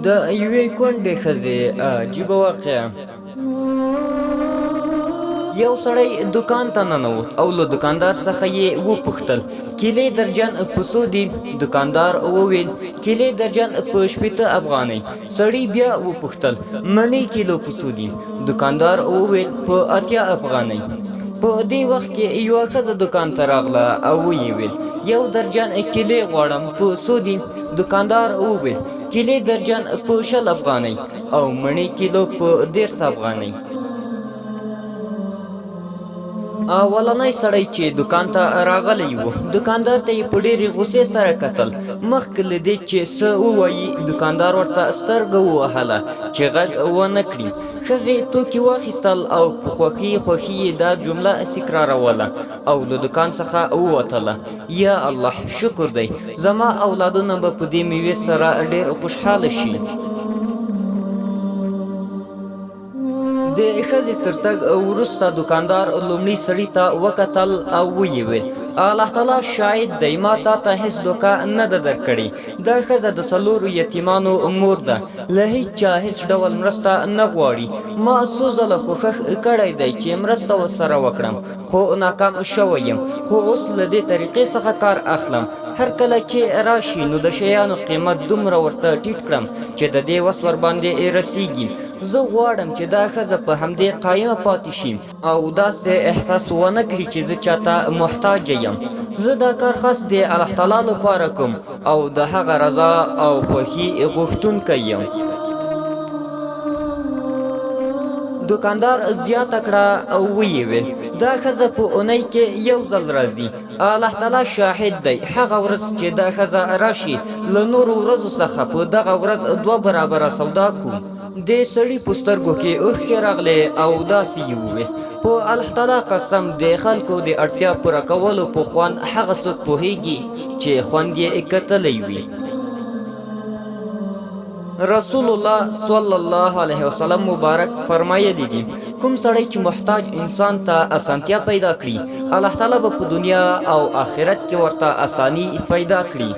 د یوې کونډې ښځې عجیبه واقعه. یو سړی دوکان ته ننوت او له دوکاندار څخه یې وپوښتل، کیلې درجن په څو دي؟ دوکاندار وویل، کیلې درجن په 60 افغانۍ. سړي بیا وپوښتل، مڼې کیلو په څو دي؟ دوکاندار وویل، په 80 افغانۍ. په دې وخت کې یوه ښځه دوکان ته راغله او ویې ویل، یو درجن کیلې غواړم، په څو دي؟ دوکاندار وویل، کیلې درجن په 20 افغانۍ او مڼې کیلو په 30 افغانۍ. اولنی سړی چې دوکان ته راغلی و، دوکاندار ته یې په ډېرې غوسې سره کتل. مخکې له دې چې څه ووایي، دوکاندار ورته سترګه ووهله چې غږ ونه کړي. ښځې توکي واخیستل او په خوښي خوښي یې دا جمله تکراروله او له دوکان څخه ووتله، یا الله شکر دی، زما اولادونه به په دې میوې سره ډېر خوشحاله شي. د ښځې تر تګ وروسته دوکاندار لومړي سړي ته وکتل او ویې ویل، الله تعالی شاهد دی، ما تا ته هېڅ دوکه نه ده درکړې. دا ښځه د څلورو یتیمانو مور ده، له هېچا هېڅ ډول مرسته نه غواړي. ما څو ځله کوښښ کړی دی چې مرسته ورسره وکړم، خو ناکام شوی یم. خو اوس له دې طریقې څخه کار اخلم، هر کله چې راشي نو د شیانو قیمت دومره ورته ټیټ کړم چې د دې وس ورباندې رسیږي. زه غواړم چې دا ښځه په همدې قایمه پاتې شي او داسې احساس ونه کړي چې زه چاته محتاج یم. زه دا کار خاص د الله تعالی لپاره کوم او د هغه رضا او خوښي غوښتونکی یم. دوکاندار زیاته کړه او ویې ویل، دا ښځه په اونۍ کې یو ځل راځي. الله تعالی شاهد دی، هغه ورځ چې دا ښځه راشي له نورو ورځو څخه په دغه ورځ دوه برابره سودا کوم. د سړي په سترګو کې اوښکې راغلې او داسې یې وویل، په الله تعالی قسم، د خلکو د اړتیا پوره کولو په خوند هغه څوک پوهیږي چې خوند یې کتلی وي. رسول الله صلی الله علیه وسلم مبارک فرمایلی دي، کوم سړی چې محتاج انسان ته اسانتیا پیدا کړي، الله تعالی به په دنیا او آخرت کې ورته اساني پیدا کړي.